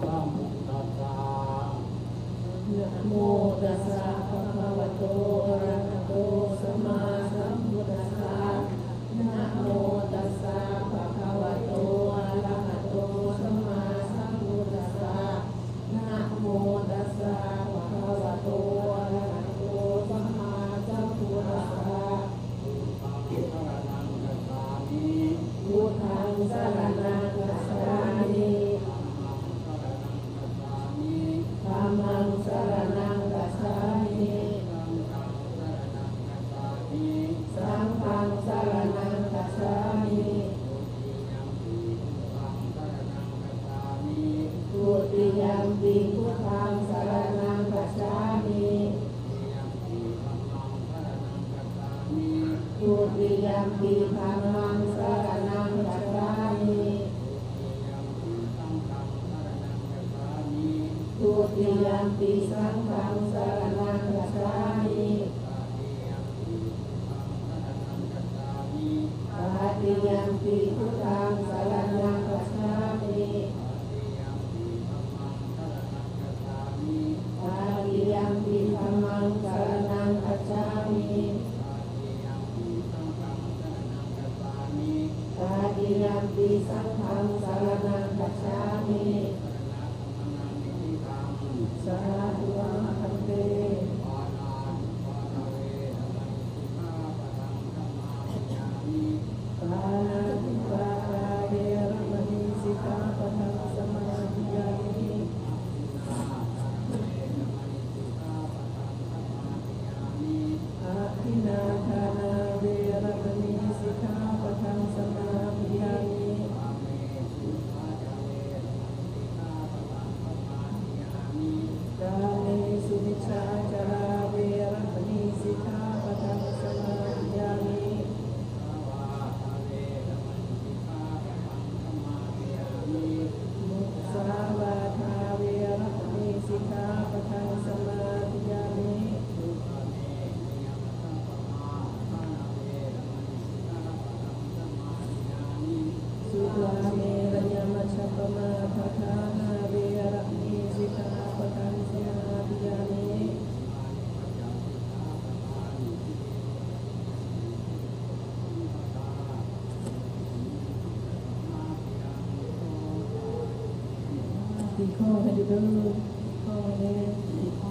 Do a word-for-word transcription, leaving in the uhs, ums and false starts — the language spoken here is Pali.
sambuddhassa. Namo tassa bhagavato arahato sammāsambuddhassa. Namo tassa bhagavato arahato sammāsambuddhassa. Namo tassa bhagavato arahato sammāsambuddhassa. Buddhaṃ saraṇaṃ gacchāmi. Buddhaṃ saraṇaṃ gacchāmi. Dhammaṃ saraṇaṃ gacchāmi. Dhammaṃ saraṇaṃ gacchāmi. Saṅghaṃ saraṇaṃ gacchāmi. Saṅghaṃ saraṇaṃ gacchāmi. Dutiyampi buddhaṃ saraṇaṃ gacchāmi. Dutiyampi buddhaṃ saraṇaṃ gacchāmi. Dutiyampi dhammaṃ saraṇaṃ gacchāmi. Dutiyampi dhammaṃ saraṇaṃ gacchāmi. Dutiyampi saṅghaṃ saraṇaṃ gacchāmi. Dutiyampi saṅghaṃ saraṇaṃ gacchāmi. Tatiyampi buddhaṃ saraṇaṃ gacchāmi. Tatiyampi buddhaṃ saraṇaṃ gacchāmi. Tatiyampi dhammaṃ saraṇaṃ gacchāmi. Tatiyampi dhammaṃ saraṇaṃ gacchāmi. Tatiyampi saṅghaṃ saraṇaṃ gacchāmi. Tatiyampi saṅghaṃ saraṇaṃ gacchāmi. Saraṇagamanaṃ niṭṭhitaṃ. Sādhu bhante. Pāṇātipātā veramaṇī sikkhāpadaṃ samādiyāmi. Pāṇātipātā veramaṇī sikkhāpadaṃ samādiyāmi. Adinnādānā veramaṇī sikkhāpadaṃ samādiyāmi. Adinnādānā veramaṇī sikkhāpadaṃ samādiyāmi. Kāmesu micchācārā veramaṇī sikkhāpadaṃ samādiyāmi. Kāmesu micchācārā veramaṇī sikkhāpadaṃ samādiyāmi. Musāvādā veramaṇī sikkhāpadaṃ samādiyāmi. Musāvādā veramaṇī sikkhāpadaṃ samādiyāmi. Surāmerayamajjapamādaṭṭhānā veramaṇī sikkhāpadaṃ samādiyāmi. Surāmerayamajjapamādaṭṭhānā veramaṇī sikkhāpadaṃ samādiyāmi. สี่ข้อค่ะ เดี๋ยวเด้อ สี่ข้อเลย สี่ข้อ